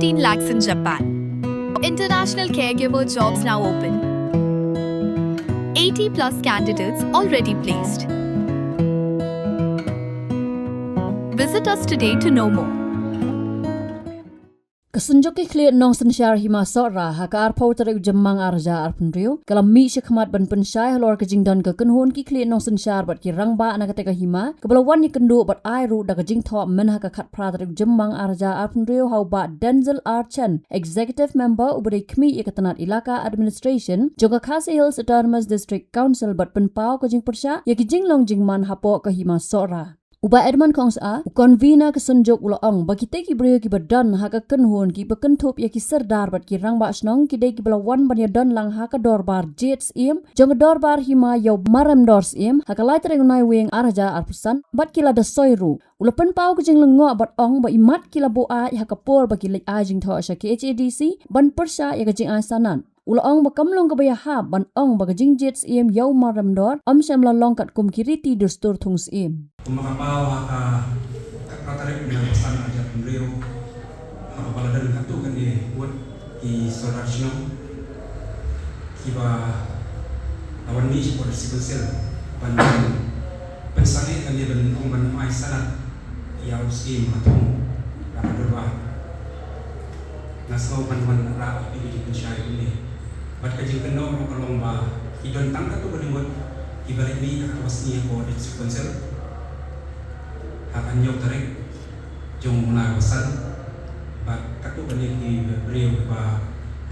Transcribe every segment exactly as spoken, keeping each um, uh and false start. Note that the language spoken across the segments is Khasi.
fifteen lakhs in Japan. International caregiver jobs now open. eighty plus candidates already placed. Visit us today to know more. Ka Synjuk ki Khlieh Nongsynshar Hima Sohra ha ka arphew tarik u Jymmang arhajar arphew hynriew ka la mih shakhmat ban pynshai halor ka jingdon ka kynhun ki khlieh nongsynshar bad ki rangbah na katei ka hima, kaba la wan ïakynduh bad ai ruh da ka jingthoh mynha ka khatphra tarik u Jymmang arhajar arphew hynriew ha u Bah Denzil R Chen, Executive Member uba dei khmih ïa ka tnat Elaka Administration jong ka Khasi Hills Autonomous District Council, bad pynpaw ka jingpyrshah ïa ki jinglong jingman hapoh ka Hima Sohra. U Bah Edmund Khongsah, u Convener ka Synjuk, u la ong ba kitei ki briew kiba don ha ka kynhun kiba kynthup ïa ki Sordar bad ki Rangbah Shnong ki dei kiba la wan ban ïadon lang ha ka dorbar jied Syiem jong ka dorbar hima ïa u Maremdor Syiem ha ka lai tarik u Naiwieng arhajar arphew san bad ki la da soi ruh. U la pynpaw ka jinglyngngoh bad ong ba imat ki la buaid ha ka por ba ki leit ai jingthoh sha K H A D C ban pyrshah ïa ka jingai sanad. U la ong ba kam long kaba ïahap ban ong ba ka jingjied Syiem ïa u Maremdor ym shym la long katkum ki riti dustur thung Syiem. Kumba ka paw ha ka khatphra tarik u Naiwieng arhajar arphew hynriew, ha kaba la don katto katne ngut ki Sordar Shnong kiba la wan mih shapoh District Council ban pynsangeh lane ban ong ban ai sanad ïa u Syiem ba thung da ka dorbar. Nga sngew ban wan rah ïa phi ka jingpynshai kumne. Bad ka jingkynnoh ruh ka long ba ki don tang katto katne ngut kiba leit mih ha kaba sngi hapoh District Council ha ka hynñiew tarik jong u Naiwieng, bad katto katne ki briew kiba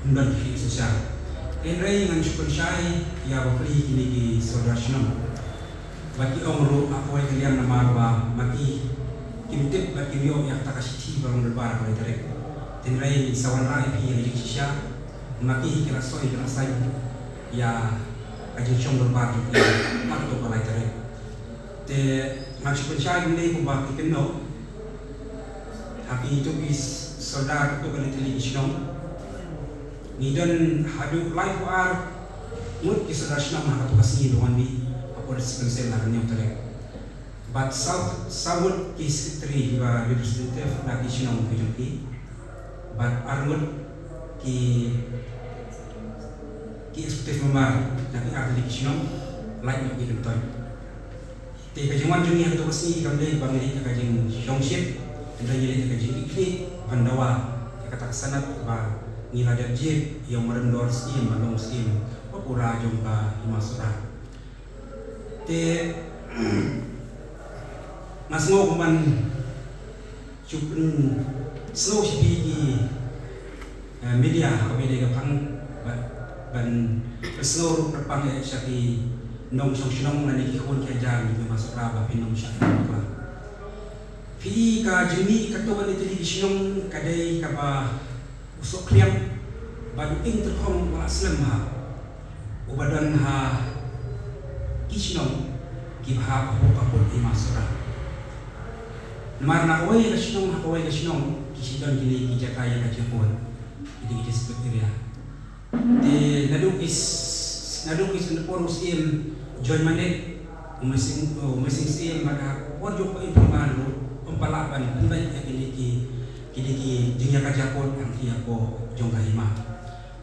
ym don ki khlieh synshar. Hynrei ngan shu pynshai ïa bapli kine ki Sordar Shnong. Bad ki ong ruh ha kawei ka liang namar ba ma ki kim tip bad kim ïoh ïa kata ka shithi ba long dorbar ha ka lai tarik. Hynrei sa wanrah ïa phi ïa ka jingshisha, ma ki hi ki la soi ki la saiñ ïa ka jingshong dorbar jong ki ha kato ka lai tarik. Te ngan shu pynshai kumne kumba ki kynnoh ha kito ki Sordar, kato kane tylli ki shnong. Ngi don haduh laiphew ar ngut ki Sordar Shnong ha kato ka sngi ba wan mih hapoh District Council ha ka hynñiew tarik. Bad saw, saw ngut ki secretary kiba representative na ki shnong ki jong ki. Bad ar ngut ki, ki executive member na ki ar tylli ki shnong, lait noh ki kyntoit. Te ka jingwan jong ngi ha kato ka sngi kam dei ba ngi leit da ka jingshongshit, hynrei ngi leit da ka jingkitkhlieh ban dawa ïa kata ka sanad ba ngi la dep jied ïa u Maremdor Syiem, ba long Syiem ba pura jong ka Hima Sohra. Te nga sngew kumban shu pynsngew sha phi ki, eh, media ha kaba ïadei ka phang, ba, ban pynsngew ruh kyrpang eh sha ki nongshong shnong lane ki khun ki hajar jong ka Hima Sohra ba phin ym shah bakla. Phi, ka jingmih kato kane tylli ki shnong ka dei kaba u sohkhliang bad u ing tyrkhong u la slem ha uba don ha ki shnong kiba hap hapoh ka pud Hima Sohra. Namar na kawei ka shnong ha kawei ka shnong ki shu don kine ki jaka ïakajia pud, kine ki dispute area. Te naduh ki s-, naduh ki s-, por u Syiem John Manik, u Mynsiem, u Mynsiem Syiem, bad ha por jong u Bah Impriman ruh ym pat lah ban pynbeit ïa kine ki, kine ki jingïakajia pud hangtei hapoh jong ka hima.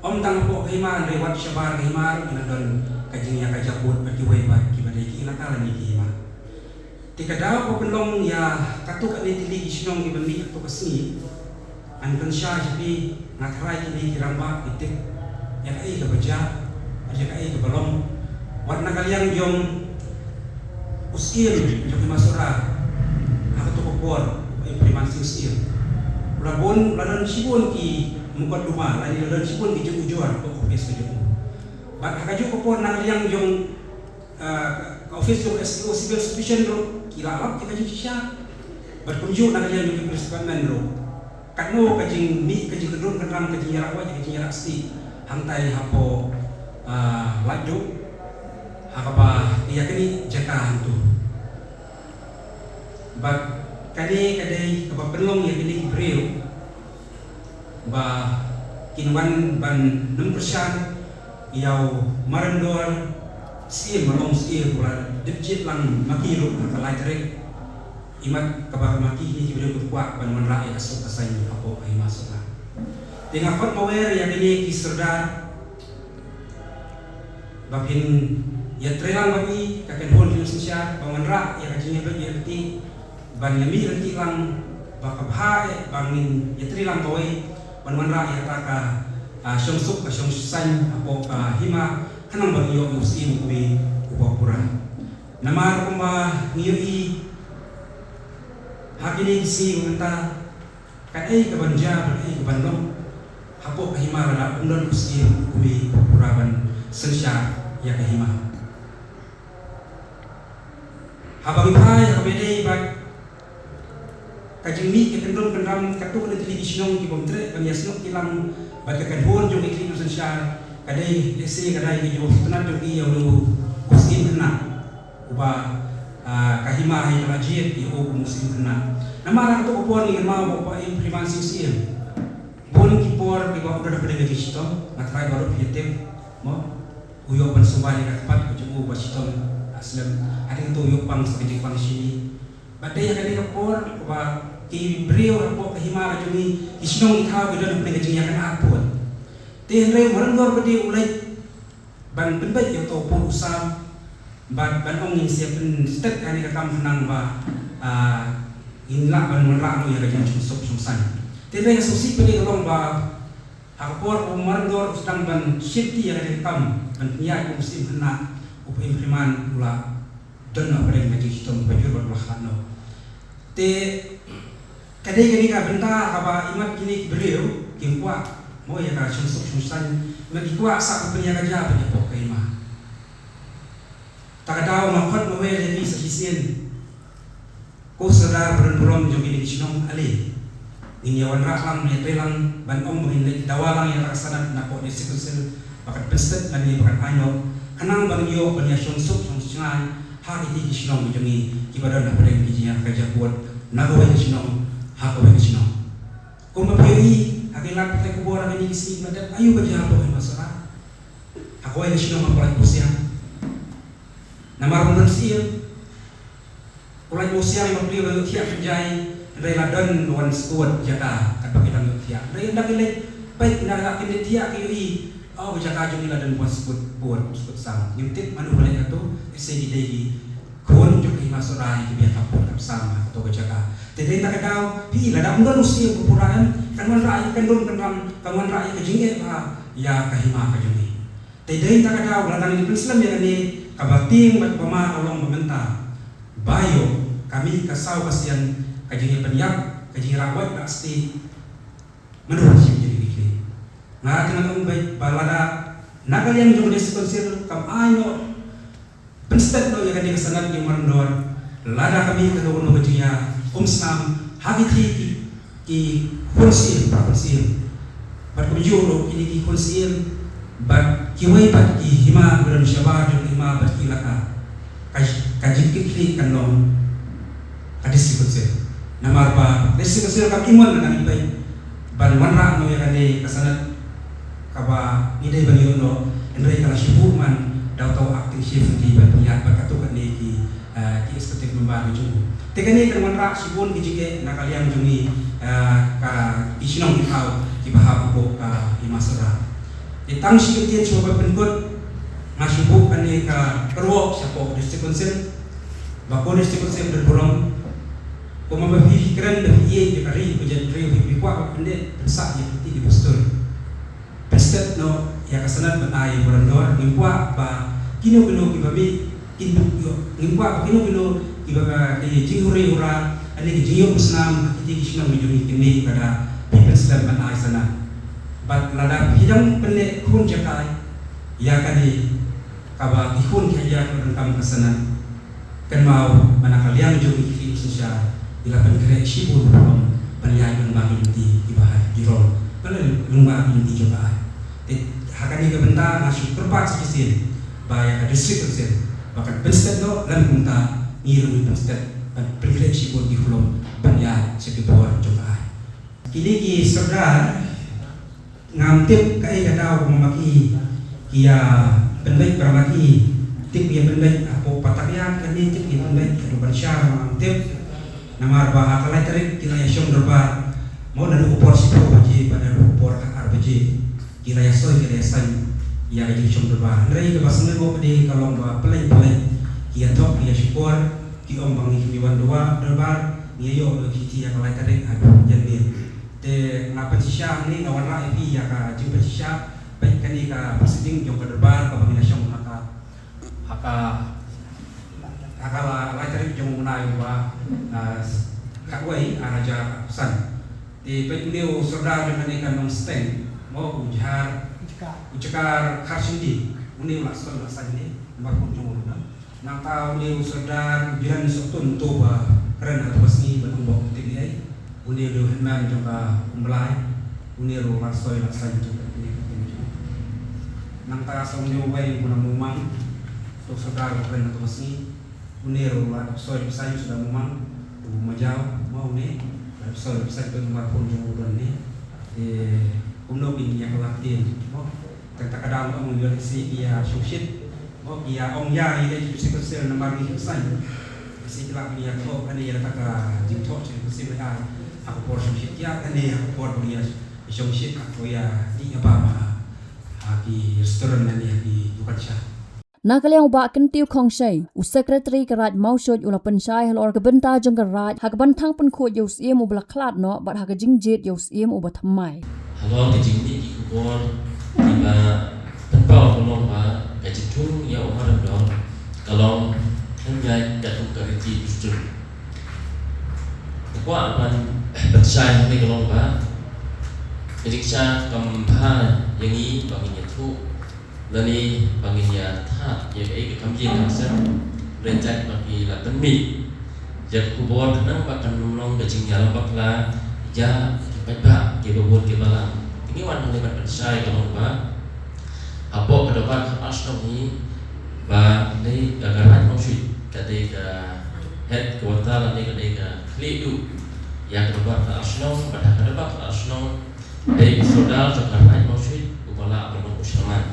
Ym tang hapoh ka hima, hynrei wat shabar ka hima ruh ki la don ka jingïakajia pud bad kiwei pat kiba dei ki elaka lane ki hima. Te ka daw ba pynlong ïa kato kane tylli ki shnong kiba mih ha kato ka sngi, ngan pynshai sha phi, nga tharai kine ki rangbah ki tip ïa kaei kaba jia bad ïa kaei kaba long. Wat na ka liang jong u Syiem jong ka Hima Sohra ha kato ka por, u Bah Impriman Sing Syiem, u la bun, u la don shibun ki mukotduma lane u la don shibun ki jingujor ha ka office ka jong u. Bad ha kajuh ka por na ka liang jong, ah, ka office jong ka S D O Civil Subdivision ruh ki la lap ïa ka jingshisha. Bad kumjuh na ka liang jong ka Police Department ruh, katno ka jingmih, ka jingkyndrum kyndram, ka jingïarap wait, ka jingïarap stieh hangtai hapoh, ah, Laitduh, ha kaba ïa kane jaka hangto. Bad kane ka dei kaba pynlong ïa kine ki briew ba kin wan ban nym pyrshang ïa u Marendor Syiem, Marlong Syiem, ba la dep jied lang ma ki ruh ha ka lai tarik. imat kaba ma ki kine ki briew ki kwah ban wanrah ïa ka suk ka saiñ hapoh ka Hima Sohra. Te nga khot mawer ïa kine ki sordar ba phin ïatreilang bad ngi, ka kynhun ki nongsynshar, ban wanrah ïa ka jingïabeit ïalynti, ban ïamih lynti lang, ba ka bha eh ba ngin ïatreilang kawei ban wanrah ïa kata ka, ah, shongsuk ka shongsaiñ hapoh ka hima, khnang ban ïoh u syiem kawei uba pura. Namar kumba ngi ïohi ha kine ki sngi mynta, kaei kaban jia bad kaei kaban long hapoh ka hima lada ym don u syiem kawei uba pura ban synshar ïa ka hima. Haba ngi phai ha kaba ïadei bad ka jingmih ka kyndrum kyndram katto katne tylli ki shnong ki bym treh ban ïasnoh ki lang bad ka kynhun jong ki khlieh nongsynshar, ka dei lehse ka dei ka jingsngewtynnat jong ki ïa u syiem khynnah uba, ah, ka hima hi ka la jied ïa u kum u syiem khynnah. Namar ha kato ka por ngi kynmaw ba u Bah Impriman Sing Syiem, bun ki por kiba u don hapdeng ka jingshitom, nga tharai baroh phi tip, mo, u ïoh ban sumar ïa ka kpat ka jong u ba shitom, ah, slem, hadien kato u ïoh pang sa ka jingpang shini. Bad dei ha kane ka por ba ki briew hapoh ka hima ka jong ngi, ki shnong ki thaw ki don hapdeng ka jingïakynad pud. Te hynrei u Maryngdor ba dei u leit ban pynbeit ïa uto u pud u sam, bad ban ong ngin sa pynstet ïa kane ka kam khnang ba, ah, ngin lah ban wanrah noh ïa ka jingsuk shongsaiñ. Te hynrei ka sngewsih ba dei ka long ba ha ka por u Maryngdor u sdang ban shimti ïa kane ka kam ban pynïaid kum u syiem khynnah, u Bah Impriman u la don noh hapdeng ka jingshitom ba jur bad u la khlad noh. Te ka dei kane ka bynta kaba imat kine ki briew kim kwah mo ïa ka shongsuk shongsaiñ, imat ki kwah sa ka pynïaid ka jia ban ïapoh ka hima. Ta ka daw nga khot mawer ïa phi sa shisien, ko sordar ba don burom jong kine ki shnong, ale ngin ïa wanrah lang, ïatreilang ban ong ba ngin leit dawa lang ïa ka sanad na ka District Council ba kan pynstet lane ba kan ai noh, khnang ba ngin ïoh ban ïa shongsuk shongsaiñ ha kine ki shnong jong ngi kiba don hapdeng ki jingïakajia pud na kawei ka shnong ha kawei ka shnong. Kumba phi ïohi ha ki lad pathai khubor ha kine ki sngi ba dep, aïu ka jia hapoh Hima Sohra? Ha kawei ka shnong ha Kolaitmusiang. Namar ym don syiem, Kolaitmusiang ba plie ban ïohthiah kynjai, hynrei la don ba wan skud jaka katba ki dang ïohthiah. Hynrei ynda ki leit peit, ynda ki leit thiah ki ïohi, oh, ka jaka jong ngi la don ba wan skud pud, skud sam. Ngim tip mano ba leh kato, lehse ki dei ki khun jong ka Hima Sohra kiba ïakap pud kap sam ha kato ka jaka. Te dei na ka daw phi, lada ym don u syiem uba pura, kan wanrah ïa ka kyndrum kyndram, kan wanrah ïa ka jingeh bha ïa ka hima ka jong ngi. Te dei na ka daw lada ngin pynslem ïa kane, kaba tieng bad kaba ma ka long ba mynta ba ïoh ka mih ka saw ka sian ka jingïapynïap, ka jingrah wait rah stieh. Mano ba shim jingkitkhlieh? Nga te ngan ong beit ba lada na ka liang jong ka District Council kam ai noh, pynstet noh ïa kane ka sanad ïa u Maryngdor, lada ka mih kano kano ka jingïaumsnam ha kine ki, ki khun syiem, para khun syiem, bad kumjuh ruh kine ki khun syiem bad kiwei pat ki hima kiba don shabar jong ka hima bad ki laka, ka, ka jingkitkhlieh kan long ka District Council. Namar ba District Council kam iman na ngi peit ban wanrah noh ïa kane ka sanad kaba ngi dei ban ïoh noh, hynrei ka la shu buh man da uta u acting chief, ngi ban pynïaid bad katto katne ki, eh, ki executive member ki jong u. Te kane kan wanrah shibun ki jingeh na ka liang jong ngi, eh, ka, ki shnong ki thaw kiba hap hapoh ka Hima Sohra. Te tang shi kyntien shuwa ban pynkut, nga shu buh kane ka kyrwoh shapoh District Council, ba ko District Council don burom, kumba phi kren ba phi ïeit ïa ka ri, ka jaitbynriew, phi kwah ban pyndep pynsah ïa ka kti ki dustur. Pynstet noh ïa ka sanad ban ai ïa u Maryngdor, ngim kwah ba kino kino kiba mih kin duh ïoh, ngim kwah ba kino kino kiba ka, ki jinghuri hura, lane ki jingïoh umsnam ha kiti ki shnong ki jong ngi kin mih lada phi pynslem ban ai sanad. Bad lada phi dang pynneh khun jaka ïa kane kaba ki khun ki hajar ki donkam ka sanad, kynmaw ba na ka liang jong ngi ki khlieh synshar ngi la pynkhreh shibun rukom ban ïaid lyngba ki lynti kiba ha ki rong, ban ïaid lyngba ki lynti jong ka aiñ. Te ha kane ka bynta nga shu kyrpad sa shisien ba ïa ka District Council ba kan pynstet noh, lane kumta ngi ruh ngin pynstet ban pynkhreh shibun ki khulom ban ïaid sha ki bor jong ka aiñ. Kine ki sordar, ngam tip kaei ka daw ba ma ki ki ïa pynbeit, ba ma ki tip ïa pynbeit hapoh Patakïa, kane tip ïa pynbeit haduh Bynshar, ngam tip. Namar ba ha ka lai tarik ki la ïa shong dorbar, mo, naduh ka por shiphew baje bad naduh ka por khatar baje ki la ïa soi, ki la ïa saiñ ïa ka jingshong dorbar. Hynrei kaba sngewbha mo ka dei ka long ba pyllein pyllein ki ïa thok, ki ïa shukor, ki ong ba ngi, ngi wan dorbar, dorbar, ngi ïa ïoh ka shithi ha ka lai tarik haduh janmiet. Te nga pynshisha hangne, nga wanrah ïa phi ïa ka jingpynshisha, peit kane ka proceeding jong ka dorbar kaba ngi la shong ha ka, ha ka, ha ka la, lai tarik jong u bnai uba, ah, khatwei, ar hajar arphew san. Te peit une u sordar jong kane ka Nongsteng, mo, u Jhar, u Jakar Kharshindi, une u la soi la saiñ ne, namar khun jong u ruh. Nangta une u sordar Biren Sohtun, uto ba kren ha kata ka sngi ban ong ba um tip ei ei. Une u dei u hynmen jong ka Umblai. Une ruh la soi la saiñ, uto ba kren ha kata ka sngi. Nangta sa une uwei u Nongmumang, uto u sordar ba kren ha kata ka sngi. Une ruh la soi la saiñ, u sordar Mumang, u Majaw, mo, une la soi la saiñ, uto namar khun jong u don ne. Te kumno kin ïa ka la ktien, mo. Tang kata ka daw ong ïa lehse ki ïa shongshit, mo, ki ïa ong ïa ïa leh jingpynsih pynsih namar ngi sngewsih. Lehse ki lah ban ïa thoh kane ïa kata ka jingthoh jingpynsih leh ai ha ka por shongshit, ïa kane ha ka por ba ngi ïa shongshit, ha ka ïa dih ïa bam ha ki restaurant lane ha ki dukan sha. Na ka liang u Bah Kyntiew Khongshei, u Secretary ka Raid Mawshut, u la pynshai halor ka bynta jong ka Raid ha kaban thang pynkhuid ïa u Syiem uba la khlad noh bad ha ka jingjied ïa u Syiem uba thymmai. Halor ka jingmih ki khubor kiba pynpaw ka long ba ka jingthung ïa u Marador ka long khlem ïaid katkum ka riti dustur. Ka kwah ban pynshai hangne ka long ba ka jingshisha kam bha ïa ngi ba ngin ïathuh lane ba ngin ïa thad ïa kaei ka kam ïing kam sem, hynrei jait ba ki la pynmih ïa ka khubor khnang ba kan ym long ka jingïalam bakla ïa ki paidbah kiba bun kiba lam. Te ngi wan hangne ban pynshai ka long ba hapoh ka dorbar khatar shnong hi ba dei ka, ka Raid Mawshut ka dei ka headquarter lane ka dei ka khlieh duh ïa ka dorbar khatar shnong, bad ha ka dorbar khatar shnong dei u sordar jong ka Raid Mawshut uba lah ban long u sharman.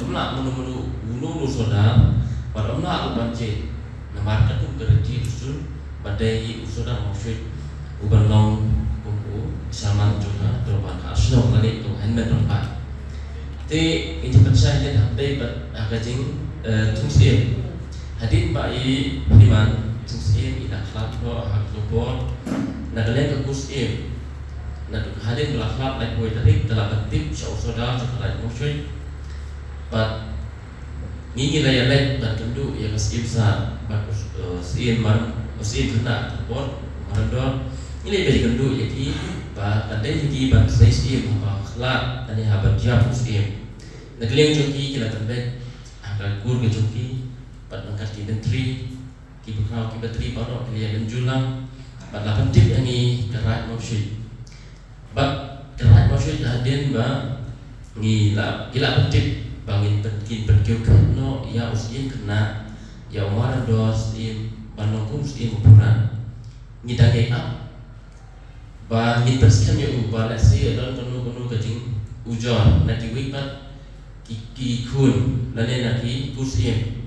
Ym lah mano mano, uno uno u sordar, bad ym lah ruh ban jied namar katkum ka riti dustur ba dei u sordar Mawshut uban long kum u sharman jong ka dorbar khatar shnong lane u hynmen rangbah. Te ngi ju pynshai ïa ka hapdeng bad ha ka jing, eh, thung syiem. Hadien ba i Hima, thung syiem i la khlad noh ha ka por, na ka liang ka kur syiem, naduh hadien ba la khlad laiphew tarik ka la pyntip sha u sordar jong ka Raid Mawshut. Bad ngi ngi la ïa leit ban kynduh ïa ka syiem sar bad u, eh, syiem mar, u syiem khynnah ka por, Marador. Ngi la ïa leit kynduh ïa ki ba ka dei ïa ki ban trei syiem haba khlad lane haba jop u syiem. Na ka liang jong ki ki la pynbeit ha ka kur ka jong ki bad ryngkat ki myntri, ki bakhraw ki batri baroh ki la ïa lynjul lang bad la pyntip ïa ngi ka Raid Mawshut. Bad ka Raid Mawshut hadien ba ngi la, ki la pyntip ba ngin pyn, kin pynkiew khet noh ïa u syiem khynnah, ïa u Marador syiem ban long kum u syiem u pura. Ngi dang ïai ap ba ngin pynskhem ïa u ba lehse don kano kano ka jingujor na kiwei pat ki, ki khun lane na ki kur syiem.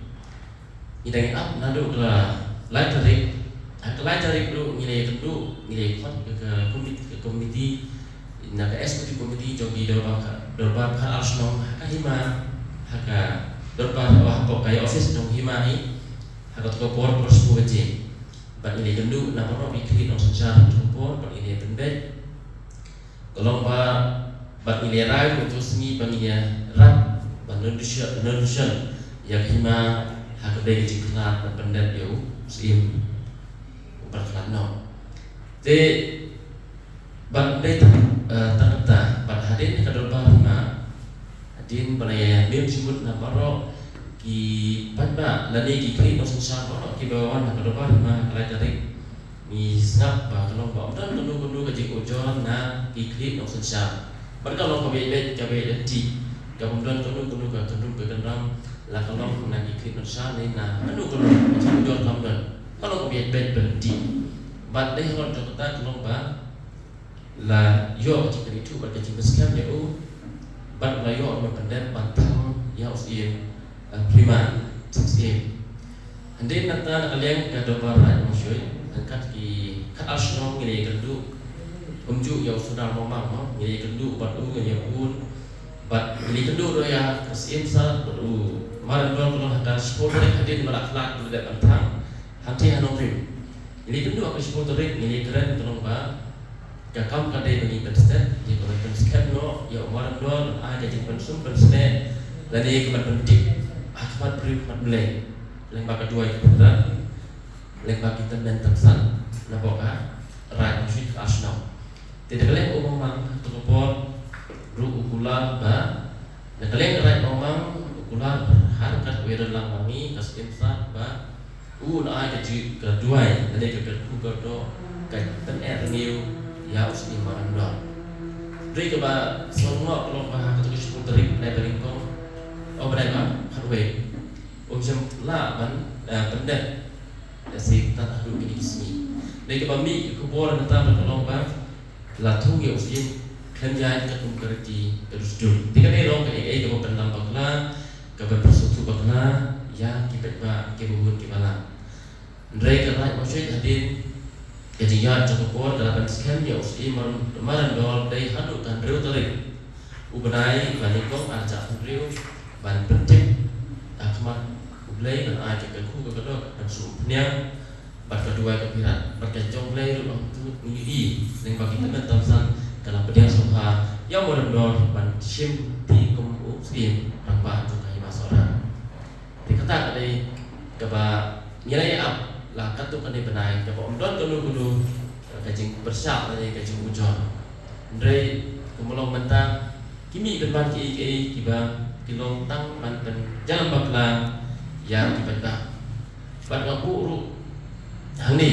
Ngi dang ïai ap naduh ka lai tarik, ha ka lai tarik ruh ngi la ïakynduh, ngi la ïakhot ka, ka komit, ka komiti, na ka executive committee jong ki dorbar, dorbar khatar shnong ha ka Hima, ha ka dorbar, hapoh ka office jong Hima hi, ha kato ka por, por shiphew baje. Bad ngi la ïakynduh na baroh ki khlieh nongsynshar ha kato ka por, bad ngi la ïapynbeit. Ka long ba, bad ngi la rai ruh ïa u sngi ba ngin ïarap ban resolution, resolution ïa ka Hima ha kaba dei ka jingkhlad ban pyndep ïa u syiem uba la khlad noh. Te bad dei tang, eh, tang kata, bad hadien ka dorbar Hima, hadien ba la ïa mih jingmut na baroh ki paidbah lane ki khlieh nongsynshar baroh kiba wan ha ka dorbar Hima ha ka lai tarik. Ngi sngap ba ka long ba ym don kano kano ka jingujor na ki khlieh nongsynshar. Bad ka long kaba ïaid beit kaba ïaid lynti, kaba ym don kano kano ka kyndrum ka kyndram, la ka long na ki khlieh nongsynshar ne na kano kano ka jingujor kam don. Ka long kaba ïaid beit ba lynti. Bad dei halor jong kata ka long ba la ïoh ka jingpynithuh bad ka jingpynskhem ïa u, bad la ïoh ban pyndep ban thang ïa u syiem, eh, Hima, thung syiem. Hadien nangta na ka liang ka dorbar Raid Mawshut, Kat ki kat ar shnong ngi la ïakynduh. Kumjuh ïa u Sordar Mawmang, no? Ngi la ïakynduh bad u, ngi la ïakynduh bad ngi la ïakynduh ruh ïa ka Syiem Sar bad u Mar Ïamdor, ka long ha ka shiphew tarik hadien ba la khlad, u la dep ban thang hangtei ha Nongrim. Ngi la ïakynduh ha ka shiphew tarik, ngi la ïakren ka long ba ka kam ka dei ba ngi pynstet ïa ka ban pynskhem noh ïa u Mar Ïamdor, ban ai ka jingpynsum pynsneh lane ka ban pyntip ha khmat briew khmat Blei, lyngba ka duwai ka pyrthei, lyngba ki tymmen tyngsan na bynta ka Raid Mawshit ka ar shnong. Te na ka liang u Mawmang ha kato ka por ruh u kular ba, na ka liang ka Raid Mawmang u kular ha ryngkat u ïadon lang ma ngi ka Syiem Sar ba u un ai ka jing ka duwai lane ka kyrkhu kyrdoh, ka pyneh rngiew ïa u Syiem Mar Ïamdor. Hynrei kaba sngewbha ka long ba ha kato ka shiphew tarik, bnai ba nyngkong, oh, bnai ba khatwei, um shym lah ban, eh, pyndep ïa, sa tat haduh kine ki sngi. Hynrei kaba mih ka khubor mynta ka long ba la thung ïa u Syiem khlem ïaid katkum ka riti ka dustur. Te ka dei long kaei kaei kaba pynlam bakla, kaba pynsngewthuh bakla ïa ki paidbah kiba bun kiba lang. Hynrei ka Raid Mawshit hadien ka jingïaid jong ka por ka la pynskhem ïa u Syiem Mar Ïamdor dei haduh ka hynriew tarik u bnai ba nyngkong ar hajar hynriew ban pyntip ha khmat u Blei, ban ai ka kyrkhu ka kyrdoh, ban sum pynïang bad ka duwai ka phirat, bad ka jong Blei ruh hangtu ngi ïohi lyngba ki tymmen tyngsan ka la pdiang sngewbha ïa u Mar Ïamdor ban shim ti kum u Syiem Rangbah jong ka Hima Sohra. Te kata ka dei kaba ngi la ïa ap la katto katne bnai, kaba ym don kano kano ka jingpyrshah lane ka jingujor. Hynrei kumba long mynta, ki mih pynban kiei kiei kiba ki long tang ban pynjlan bakla ïa ki paidbah. Bad nga buh ruh hangne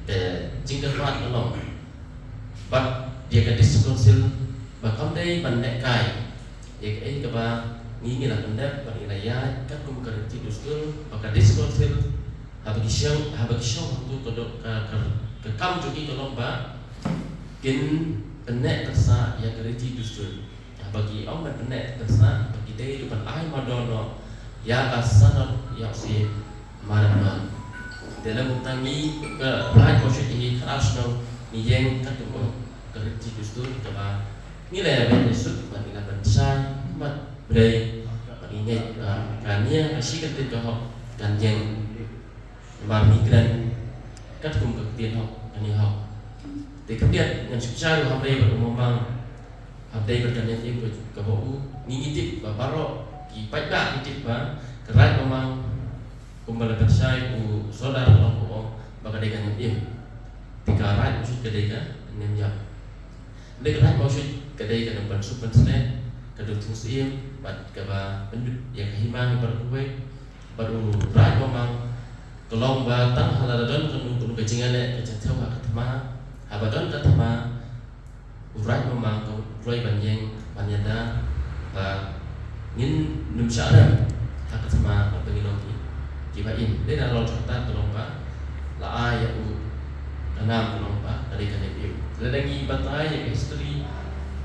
ka jingkyrpad ka long bad ïa ka District Council ba kam dei ban lehkai ïa kaei kaba ngi, ngi la pyndep bad ngi la ïaid katkum ka riti dustur, ba ka District Council haba ki shong, haba ki shong hangtu ka dok, ka, ka, ka kam jong ki ka long ba kin pynneh pynsah ïa ka riti dustur. Haba ki ong ban pynneh pynsah, ba ki dei ruh ban ai mardor noh ïa ka sanad ïa u Syiem Mar Ïamdor. Te lem bad ngi ka Raid Mawshit ngi khatar shnong ngi ïeng katkum ka riti dustur kaba ngi la ïa beh suk bad ngi la pynshai mat brei bad ngi ngeit ba ka nia ka shi kyntien ka hok kan ïeng. Namar ngi kren katkum ka ktien hok, ka nia hok. Te khyndiat ngan sngewsih ruh hapdeng bad u Mawmang, hapdeng bad ka Niam Im kaba u, ngi ngi tip ba baroh ki paidbah ki tip ba ka Raid Mawmang kumba la pynshai u Sordar Mawmang u ong ba ka dei ka Niam Im. Te ka Raid Mawshit ka dei ka Niam Ïap. Te ka Raid Mawshit ka dei ka nongpynsuk pynsneh, ka dei u thung syiem bad kaba pynlut ïa ka hima hi baroh kawei. Bad u Raid Mawmang ka long ba tang ha lada don kano kano ka jingïaleh ka jingthew ha ka thma, haba don ka thma, u Raid Mawmang ka kloi ban ïeng ban ïada ba ngin nym shah rem ha ka thma bad ba ngin long ki, kiba im. Dei na lor jong kata ka long ba la ai ïa u ka nam ka long ba ka dei ka Niam Im. Lada ngi batai ïa ka history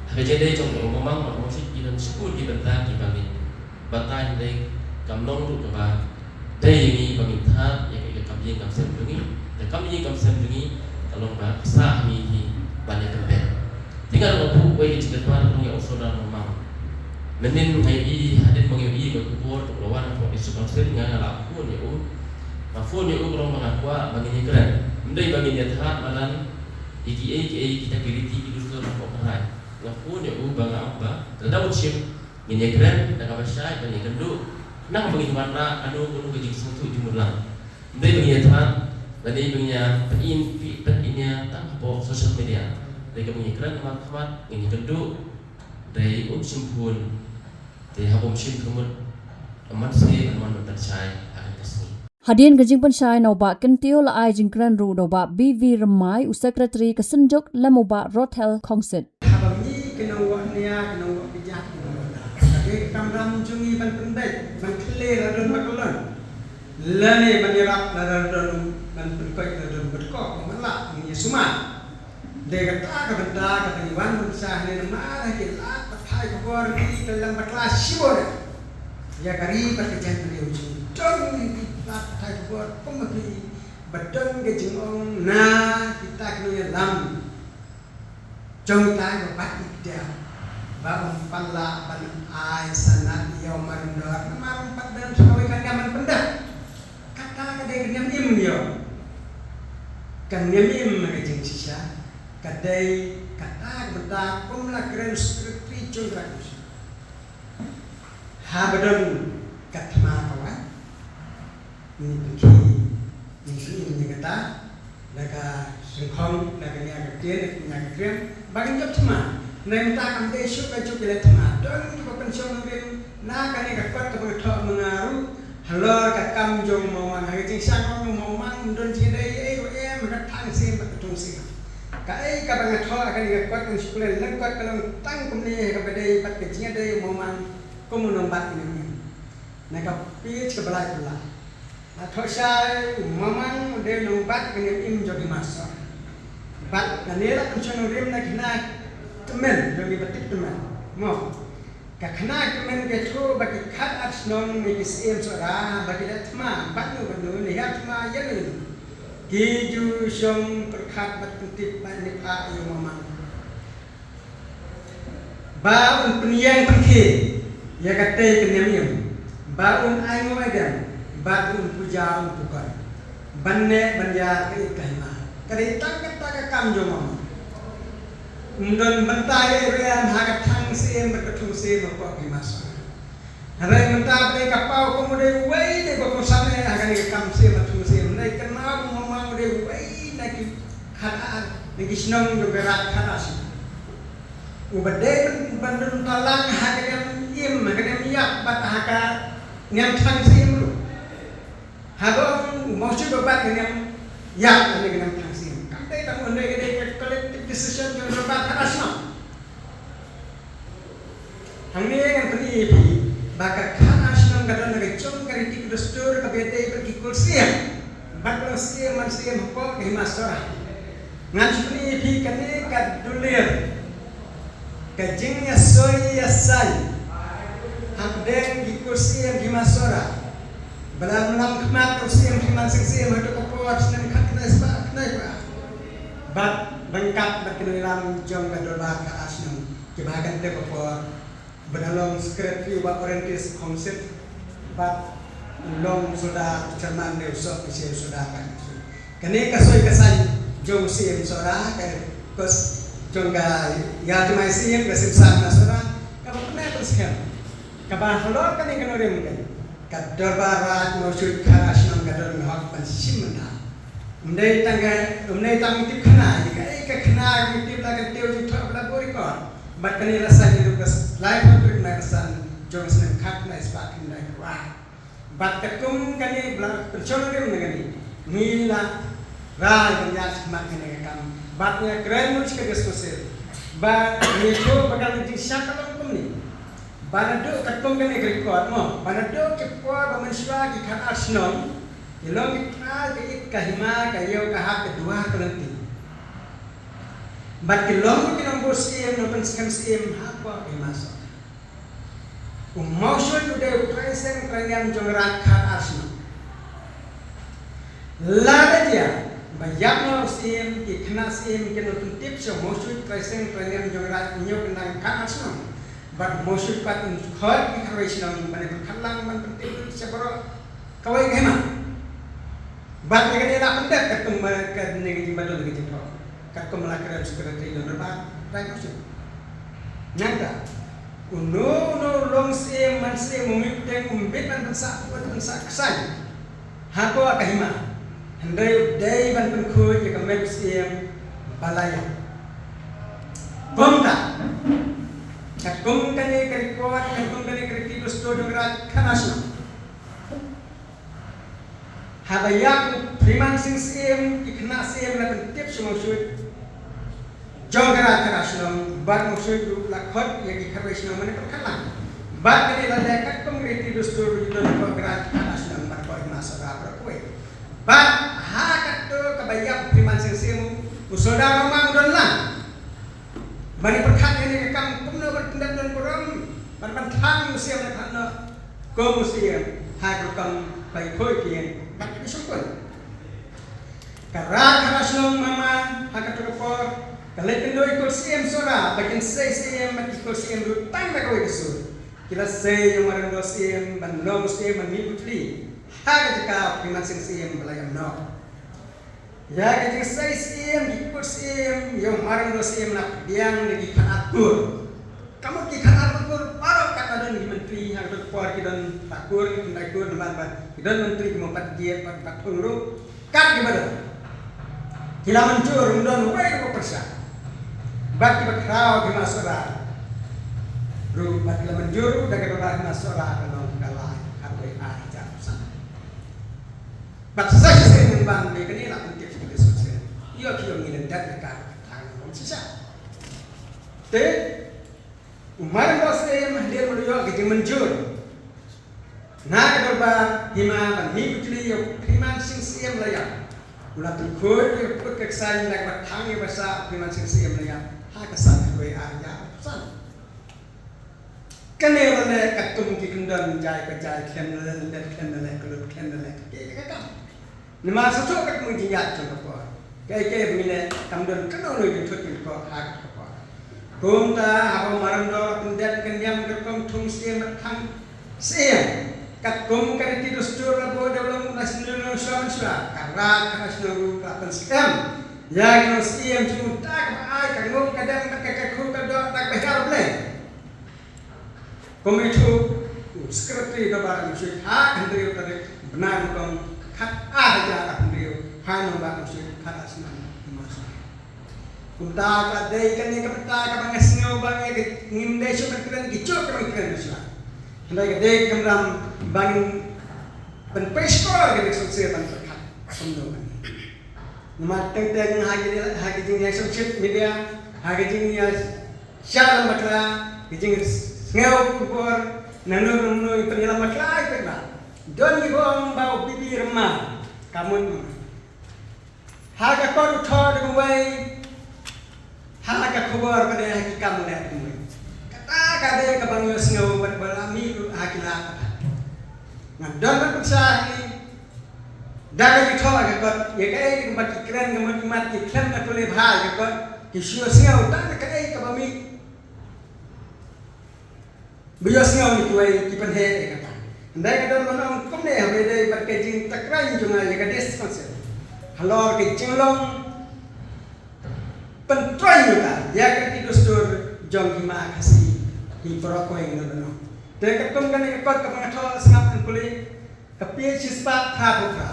ha ka jingïadei jong u Mawmang bad u Mawshit, ki don shibun ki bynta kiba ngin batai, hynrei kam long ruh kaba dei ïa ngi ba ngin thad ïa ka, ïa ka kam ïing kam sem jong ngi. Ka kam ïing kam sem jong ngi ka long ba ka sah ngi hi ban ïa pynbeit. Te nga ruh nga buh wei ka jingkyrpad ka long ïa u Sordar Mawmang. Mynnin nga ïohi, hadien ba nga ïohi ka khubor kaba la wan na ka District Council, nga, nga la phone ïa u. Nga phone ïa u ka long ba nga kwah ba ngin ïakren. Ym dei ba ngin ïa thad madan ïa kiei kiei kita ki riti ki dustur hapoh ka rai. Nga phone ïa u ba nga ong ba lada u shim ngin ïakren da kaba shai ban ïakynduh, khnang ba ngin wanrah kano kano ka jingsngewthuh jingmut lang. Ym dei ba ngin ïa thad, lane ba ngin ïa pyn-i, pyn-i ïa tang hapoh social media. Dei kaba ngin ïakren markhmat, ngin ïakynduh. Dei um shim phone. Te haba um shim ka mut, ym man sngew ban wan ban pynshai ha kane ka sngi. Hadien ka jingpynshai na u Bah Kyntiew la ai jingkren ruh da u Bah B V Rymbai, u Secretary ka Synjuk, lem u Bah Rothel Khongsit. Haba ngi ki nongwah nia, ki nongwah pynjah, ki nongwah da, ka dei ka kamram jong ngi ban pynbeit, ban kylli lada don ba kyllon, lane ban ïarap lada don, ban pynkoit lada don ba dkop, ban lah ngi ïa sumar. Dei kata ka bynta kaba ngi wan mynta hangne, namar ha ki lad pathai khubor ki kyllon bakla shibun ïa ka ri bad ka jaitbynriew jong ngi. Don ki lad pathai khubor kum ma ki ba Don ka jingong na kita ki nongïalam jong kita ba bat ïa ki diaw ba ym pat lah ban ai sanad ïa u Mar Myndor namar ym pat don sa kawei ka niam ban pyndep. Kata ka dei ka niam im ïa u. Ka niam im ka jingshisha ka dei kata ka bynta kum la kren secretary jong ka. Haba don ka thma ka wad, ngi pynkhih, ngi pynkhih ïa kata da ka sengkhong, da ka nia ka ktien, da ka nia ka kriam ba ngin jop thma. Hynrei mynta kam dei shuh ka juk ïaleh thma. Don kiba pynshong nongrim na kane ka kot kaba nga thoh ma nga ruh halor ka kam jong u Mawmang. Ha ka jingshisha u Mawmang ym don jingïadei ei ruh em ha ka thang siem bad ka thung siem. Kaei kaba nga thoh ha kane ka kot, ngan shu kren lyngkot, ka long tang kumne ha kaba dei bad ka jingïadei u Mawmang kum u nongbat ïa u Mawmang. Na ka page kaba lai phew lai nga thoh shai u Mawmang u dei u nongbat ka niam im jong ki Hima Sohra. Bad kane la pynshong nongrim na ki khynnah tymmen jong ki ba tip tymmen. Mo. Ka khynnah tymmen ka ïathuh ba ki khadar shnong ne ki siem Sohra ba ki leh thma bad nu bad nu ne ïa thma ïa nu. Ki ju shong pyrkhat bad pyntip bad ne phah ïa u Mawmang ba un pynïeng pynkhie ïa katei ka niam im, ba un ainguh aidem, ba un puja un pukor ban neh ban ïar ka ïit ka hima. Ka dei tang kata ka kam jong u Mawmang. Ym don bynta ei ruh em ha ka thang siem bad ka thung siem hapoh ka Hima Sohra. Hynrei mynta ba dei ka paw kum u dei uwei na kiba kongsan eh ha kane ka kam siem bad thung siem, hynrei kynmaw ba u Mawmang u dei uwei na ki khadar, na ki shnong jong ka Raid Khadar Shnong. Uba dei ban, ban don bynta lang ha ka niam im, ha ka niam ïap bad ha ka niam thang siem ruh. Haba ong u Mawshuit ba bat ka niam ïap lane ka niam thang siem, kam dei tang u, dei, dei ka collective decision jong ka Raid Khadar Shnong. Hangne ngan pyni ïa phi ba ka Khadar Shnong ka don ha ka jong ka riti ka dustur kaba ïadei bad ki kur siem bad ki long siem man siem hapoh ka Hima Sohra. Ngan shu pyni ïa phi kane ka dulir ka jingïasoi ïasaiñ hapdeng ki kur siem ki Hima Sohra. Ba la mlam khmat u Siem Hriman Sing Syiem ha kato ka por snem khatkhyndai spah khyndai spah bad ryngkat bad ki nongïalam jong ka Dorbar Khadar Shnong kiba ha kata ka por ba la long Secretary u Bah Orestes Khongsith bad u long Sordar Chairman ne u Soh Michel Sordar ka. Kane ka soi ka saiñ jong u Siem Sohra ka kos jong ka ïa jumai siem ka siem sah na Sohra kaba pyneh pynskhem kaba halor kane ka nongrim ka Dorbar Raid Mawshuit Khadar Shnong ka don ka hok ban shim bynta. Ym dei tang ka, ym dei tang tip khana, ïa kaei ka khana ka tip la ka tiew jingthoh ba la buh record. Bad kane la saiñ ruh ka lai phew tarik na ka san jong ka snem khatkhyndai spah khyndai phew ar. Bad katkum kane ba la pynshong nongrim na kane, ngi la rai ban ïaid shakhmat kane ka kam. Bad ngi la kren ruh sha ka District Council ba ngi ïathuh ba ka jingshisha ka long kumne. Ba naduh katkum kane ka record mo, ba naduh ki por ba mynshuwa ki khadar shnong ki long ki trai ka ïit ka hima, ka ïew ka hat, ka duwar ka lynti. Bad ki long ki nongbuh siem, nongpynskhem siem hapoh ka Hima Sohra. U Mawshuit u dei u trai seng trai niam jong ka Raid Khadar Shnong. Lada jia ba ïap noh u Siem, ki khynnah Siem kin pyntip sha u Mawshuit trai seng trai niam jong ka Raid Hynñiewkyndang Khadar Shnong. Bad u Mawshuit pat un khot ki kharwei shnong ban ïa pyrkhat lang ban pyntip sha baroh kawei ka hima. Bad ïa kane la pyndep katkum ba kane ka jingbatai ka jingthoh. Katkum la kren Secretary jong ka Raid Mawshuit. Nangta uno uno u long siem man siem, um im teng, um bit ban pynsah, ban pynsah ksaiñ hapoh ka hima. Hynrei u dei ban pynkhuid ïa ka met u Siem ba la ïap. Kumta katkum kane ka record, katkum kane ka riti dustur jong ka Raid Khadar Shnong, haba ïap u Hriman Sing Syiem, ki khynnah Siem la pyntip sha u Mawshuit jong ka Raid Khadar Shnong, bad u Mawshuit ruh la khot ïa ki kharwei shnong ban ïa pyrkhat lang. Bad kane la leh katkum ka riti dustur ba ju don hapoh ka Raid Khadar Shnong bad hapoh Hima Sohra baroh kawei. Bad ha kato kaba ïap u Hriman Sing Syiem, u Sordar Mawmang u don lang ban ïa pyrkhat ïa kane ka kam, kumno ban pyndep don burom, ban ban thang u Siem, ban thang noh kum u Siem ha ka rukom ba ïakhuid ïa bad ki shongkun. Ka Rajkhana Shnong Mama ha kato ka por ka la kynduh ïa i Syiem Sohra ba kin sei Syiem, bad i Syiem ruh tang da kawei ka sur. Ki la sei ïa u Maryndor Syiem ban long Syiem ban mih puthli ha ka jaka u Phriman Sing Syiem ba la ïam noh. Ïa ka jingsei Syiem, ki kut Syiem, ïa u Maryndor Syiem la pdiang da ki khatar kur. Ka mut ki khatar kur baroh kat la don ki myntri, ha kato ka por ki don khatar kur, ki khyndai kur, namar ba ki don myntri ki mut pat jied, pat, pat thung ruh. Kat kiba don, ki la mynjur, ym don uwei ruh uba pyrshah. Bad kiba khraw ki Hima Sohra ruh, bad ki la mynjur ruh da ka Dorbar Hima Sohra ka long ka lai, khatwei ar hajar arphew san. Bad sa shisien ngan ban ïa kane, la pyntip sha ki dei shisien. Ïoh ki ïoh ngi lyndet ïa ka thang kum shisha. Te u Maryndor Syiem hadien ba u la ïoh ka jingmynjur na ka Dorbar Hima ban mih puthli ïa u Phriman Sing Syiem la ïam, u la pynkhuid ïa ka kut ka ksaiñ da kaba thang ïa ba sah u Phriman Sing Syiem la ïam ha ka san khatwei ar hajar arphew san. Kane ruh leh katkum ki kyndon jai pa jai, khlem da leh lyndet, khlem da leh kyllut, khlem da leh kake kake kam. Namar shuh shuh katkum ki jingïaid jong ka por, kaei kaei ba ngi leh kam don kano kano ka jingthut jingkoh ha ka por. Kumta haba u Maryndor la pyndep ka niam ka rukom thung Syiem bad thang Syiem, katkum ka riti dustur la buh da u Long National Insurance, ka Rajkhana Shnong ruh ka la pynskhem ïa ki nong Syiem jong u da kaba ai ka ngum ka dem bad ka kyrkhu ka doh da kaba hiar Blei. Kum ïathuh u Secretary Dorbar Umsweit ha ka hynriew tarik bnai Nyngkong, khat ar hajar arphew hynriew, ha Nongbah Umsweit, khat ar snem. Kumta ka dei kane ka bynta kaba nga sngew ba ngi, ngim dei shuh ban kren ki juh kiba ngi kren shuh. Hynrei ka dei ka kamram ba ngin pynpeit shkor ka dei shuh ban pyrkhat kumno kane. Namar teng teng ha ki, ha ki jingïasyllok media, ha ki jingïa shah lam bakla, ki jingsngew khubor, nangno nangno i pynïalam bakla i pynba. Don kiba ong ba u Bibi Rymma, ka mut ha ka kot u thoh da kawei, ha ka khubor ka dei ha ki kam u leh kumwei. Kata ka dei kaba ngi ïohsngew bad ba la mih ruh ha ki lad. Nga don ban pynshai ha ngi. Da ka jingthoh ha ka kot, ïa kaei kaba ki kren ka mut ki mat ki khlem da pule bha ïa ka kot, ki shu sngew tang da kaei kaba mih. Ba ïohsngew ïa kiwei ki pynheh ïa kata. Hynrei nga don ban ong kumne, haba ïadei bad ka jingtharai jong nga ïa ka District Council halor ka jinglong pyntrei ïa ka, ïa ka riti dustur jong ki Hima Khasi, ki baroh kawei nga don ban ong. Te katkum kane ka kot kaba nga thoh sngap ngan pule, ka page shispah phra phew phra.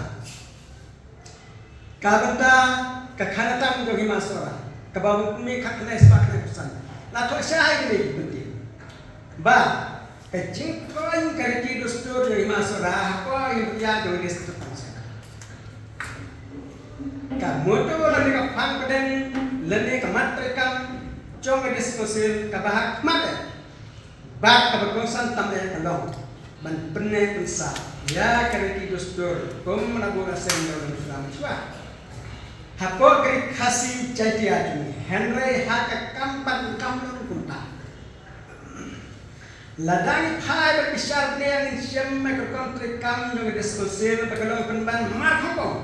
Ka bynta ka khana tam jong Hima Sohra, kaba mih khatkhyndai spah khyndai phew san. La thoh shai kane ka bynta ba ka jingkren ka riti dustur jong Hima Sohra hapoh ïing jong ka District Council. Ka motto lane ka phang pdeng lane ka mat treikam jong ka District Council kaba ha khmat eh bad kaba kongsan tam eh ka long ban pynneh pynsah ïa ka riti dustur kum la buh la seng da u Nongthymmai Sohra hapoh ka ri Khasi Jaintia jong ngi, hynrei ha ka kam ban kam long kumta. Lada ngi phai bad bishar bniah ngin shem ïa ka rukom treikam jong ka District Council ba ka long pynban markhongpong.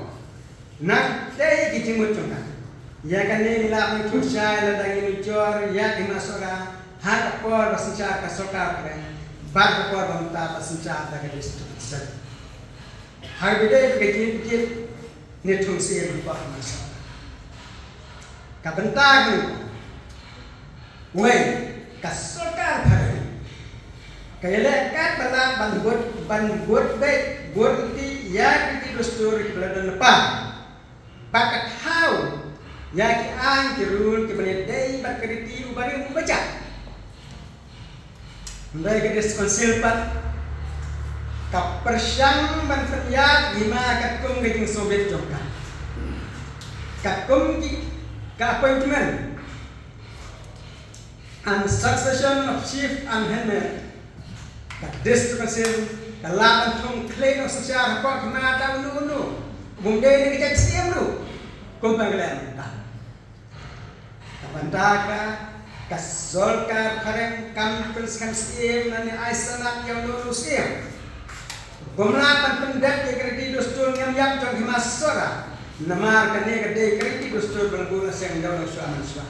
Nangtei ki jingmut jong ka. Ïa kane ngi lah ban kynshai lada ngi nujor ïa ki Hima Sohra ha ka por ba synshar ka sorkar phareng bad ka por ba mynta ba synshar da ka District Council. Ha kaba ïadei bad ka jingjied ne thung Syiem hapoh Hima Sohra. Ka bynta ka long, wei, ka sorkar phareng ka ïaleh katba lah ban bud, ban bud beit, bud lynti ïa ki riti dustur kiba la don lypa. Bad ka thaw ïa ki aiñ ki rule kiba ïadei bad ka riti u barim u bajah. Hynrei ka District Council pat ka pyrshang ban pynïaid hima katkum ka jingsngewbit jong ka. Katkum ki, ka appointment and succession of chief and headman, ka District Council ka lah ban thung khlei nongsynshar hapoh hima da uno uno, bym dei na ka jaid Syiem ruh, kumba ngi la ïa mynta. Ka bynta ka, ka sorkar phareng kam pynskhem Syiem lane ai sanad ïa uno uno u Syiem. Kumno ban pyndep ïa ka riti dustur niam ïap jong Hima Sohra, Namar kane ka dei ka riti dustur ba la buh na seng da u nongshwa manshwa.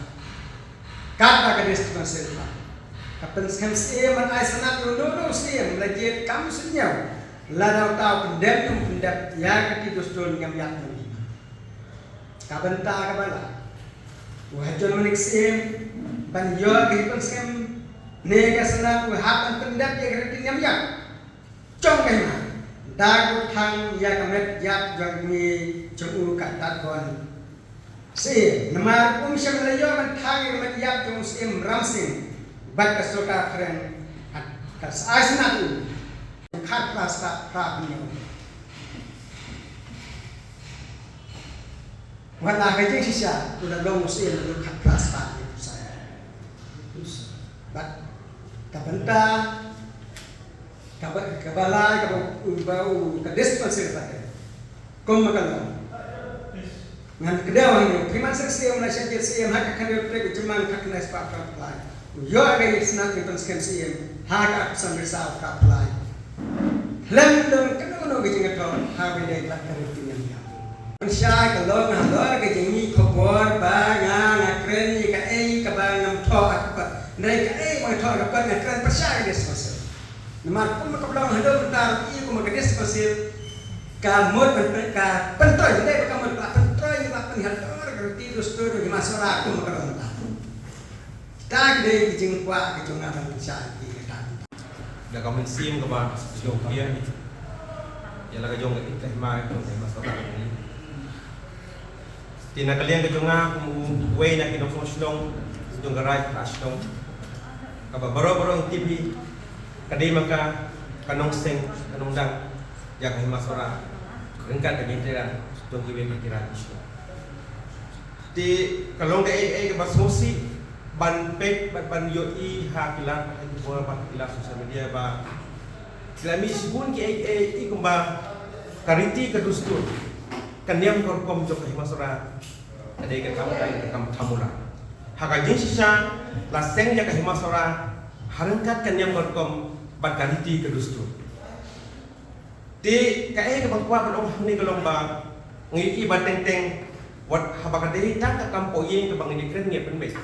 Katba ka dei sdang sdang ka pynskhem siem ban ai sanad ïa uno uno u siem la jied kam sngewthuh lada uta u pyndep um pyndep ïa ka riti dustur niam ïap nongshwa. Ka bynta kaba lai, u ha jon mane ka siem ban ïoh ka pynskhem ne ka sanad u hap ban pyndep ïa ka riti niam ïap jong ka hima da ka thang ïa ka met ïap jong ngi jong u ka Tatbon Siem. Namar um shym la ïoh ban thang ïa ka met ïap jong u Siem Ramsing bad ka sorkar phareng, ka sa ai sanad u khatphra spah phra phew. Wat la ka jingshisha u la long u Siem u khatphra spah ïa u sa. Bad ka bynta kaba, kaba lai kaba u, ba u ka dispensary ba ka kum ma ka long. Ngan kdew hangne, phi man sek siem na sha jied siem ha ka kane u trek u jemang ka kane spah ka phlai. U ïoh ka ïa sanad ïa pynskhem siem ha ka Assam Reserve ka phlai. Lem dong kano kano ka jingthoh ha ba dei bad ka riti niam ïap. Pynshai ka long halor ka jingmih khubor ba nga nga kren ïa kaei kaba ngam thoh ha ka kot. Hynrei kaei ba nga thoh ha ka kot nga kren pynshai ka dispensary. Namar kum ka long haduh mynta ruh ïa kum ka dispensary ka mut ban pyn-, ka pyntroi, hynrei ba ka mut ba pyntroi ba pynhalor ka riti dustur ka hima Sohra kum ka long mynta. Kita ki dei ki jingkwah ki jong nga ban pynshai ki kata. Da ka mynsiem kaba shongkurim ïa la ka jong ka hima, ka hima Sohra. Te na ka liang ka jong nga kum uwei na ki nongshong shnong jong ka Raid Khasi Hills, kaba baroh baroh ngi tip hi ka dei ma ka ka nongseng ka nongdang ïa ka hima Sohra ryngkat ka jingtreilang jong kiwei pat ki raid ki shnong. Te ka long kaei kaei kaba sngewsih ban peit bad ban ïohi ha ki lad, ha ki por, bad ki lad social media ba ki la mih shibun kiei kiei kumba ka riti ka dustur, ka niam ka rukom jong ka hima Sohra ka dei ka kam, ka dei ka kam thamula. Ha ka jingshisha la seng ïa ka hima Sohra ha ryngkat ka niam ka rukom bad ka riti ka dustur. Te kaei kaba nga kwah ban ong hangne ka long ba ngi ïohi ba teng teng wat haba ka dei tang ka kam poh ïing kaba ngi kren ngi pynbeit,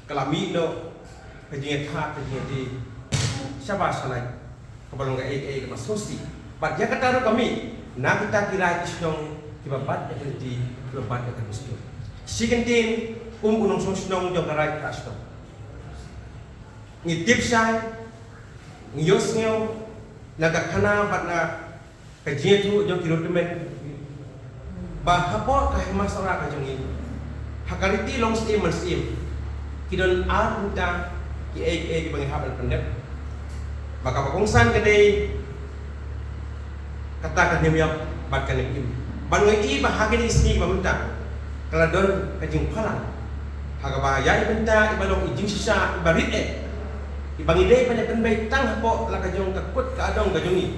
ka la mih noh ka jingïakhap ka jingïadei shabar shalait kaba long kaei kaei kaba sngewsih. Bad ïa kata ruh ka mih na kita ki raid ki shnong kiba bat ïa ka riti, kiba bat ïa ka dustur. Shi kyntien kum u nongshong shnong jong ka Raid Khasi Hills, ngi tip shai, ngi ïohsngew na ka khana bad na ka jingïathuh jong ki riewtymmen ba hapoh ka hima Sohra ka jong ngi, ha ka riti long syiem man syiem, ki don ar bynta kiei kiei kiba ngi hap ban pyndep. Ba kaba kongsan ka dei kata ka niam ïap bad ka niam im. Ban ngi ïohi ba ha kine ki sngi ba mynta ka la don ka jingphalang ha kaba ïa i bynta iba long i jingshisha iba rit eh, iba ngi dei ban ïa pynbeit tang hapoh la ka jong ka kut ka adong ka jong ngi,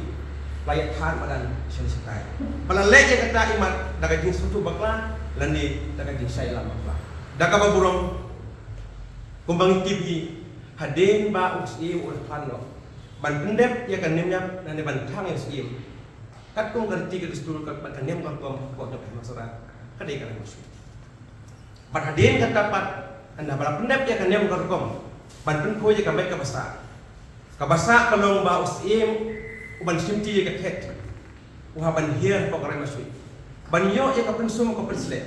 la ïa thad madan sha shatai. Ba la leh ïa kata i mat da ka jingsngewthuh bakla lane da ka jingshah ïalam bakla. Da kaba burom, kumba ngi tip hi, hadien ba u syiem u la pan noh ban pyndep ïa ka niam ïap lane ban thang ïa u syiem katkum ka riti ka dustur ka, bad ka niam ka rukom hapoh jong ka hima Sohra, ka dei ka Raid Mawshynrut. Bad hadien kata pat, ynda ba la pyndep ïa ka niam ka rukom ban pynkhuid ïa ka met ka basa, ka basa ka long ba u syiem u ban shimti ïa ka khet, u hap ban hiar hapoh ka Raid Mawshynrut ban ïoh ïa ka pynsum ka pynsleh,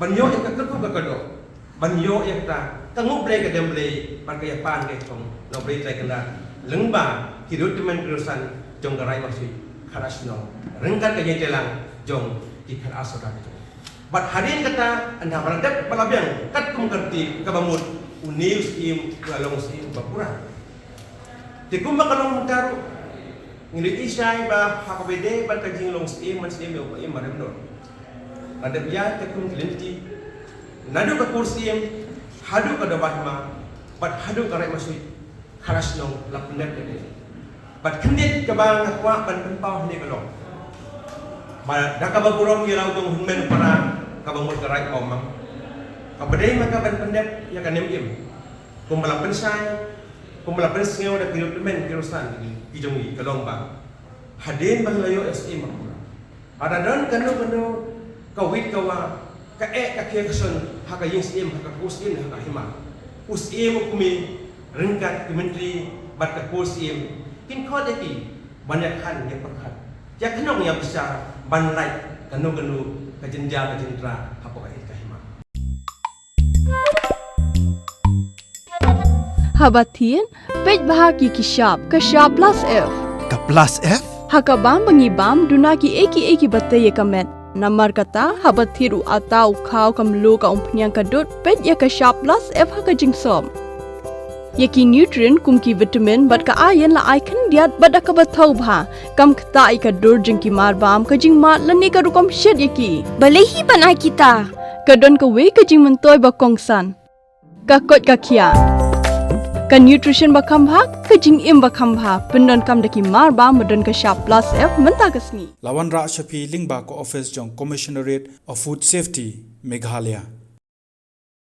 ban ïoh ïa ka kyrkhu ka kyrdoh, ban ïoh ïa kata ka nguh Blei ka dem Blei, ban ka ïa pan ka ïa thong na u Blei Trai Kynrad lyngba ki riewtymmen ki riewsan jong ka Raid Mawshynrut khatar shnong ryngkat ka jingtreilang jong ki khatar sawdong. Bad hadien kata, ynda ba la dep ba la biang katkum ka riti kaba mut, une u syiem u la long syiem ba pura. Te kumba ka long mynta ruh, ngi la ïohi shai ba ha kaba ïadei bad ka jinglong syiem man syiem ïa u Bah Imam Marem Nor, la dep ïaid katkum ki lynti, naduh ka kur syiem haduh ka dorbar hima bad haduh ka Raid Mawshynrut, khatar shnong la pyndep ïa ka. Bad khyndiat kaba nga kwah ban pynpaw hangne ka long ba da kaba burom ïa la u dong hynmen u para kaba mut ka Raid Mawmang, kaba dei ma ka ban pyndep ïa ka niam im, kumba la pynshai, kumba la pynsngew da ki riewtymmen ki riewsan ki jong ngi, ka long ba hadien ba la ïoh ïa u syiem ba pura, lada don kano kano Ka wit ka wa, ka eh ka khia ka shon ha ka ïing syiem, ha ka pul syiem, ha ka hima. U syiem u kmie, ryngkat ki myntri bad ka pul syiem, kin khot ïa ki ban ïa khan ïa pyrkhat, ïa khnong ïa bishar ban lait kano kano ka jynjar ka jyntra hapoh ka ïing ka hima. Haba thied, peit bha ïa ki shap, ka shap plus F. Ka plus F? Ha ka bam ba ngi bam, duna kiei kiei kiba tei ïa ka met. Namar kata, haba thied u atta, u khaw, ka mluh, ka umphniang, ka dud, peit ïa ka shap plus F ha ka jingsop. Ïa ki nutrient kum ki vitamin bad ka iron la ai khyndiat bad da kaba thaw bha. Kam ktah ïa ka dur jong ki marbam, ka jingmad lane ka rukom shet ïa ki. Balei hi ban ai kita? Ka don kawei ka jingmyntoi ba kongsan. Ka koit ka khiah. Ka nutrition ba kham bha, ka jingim ba kham bha. Pyndonkam da ki marbam ba don ka shap plus F mynta ka sngi. La wanrah sha phi lyngba ka office jong Commissionerate of Food Safety, Meghalaya.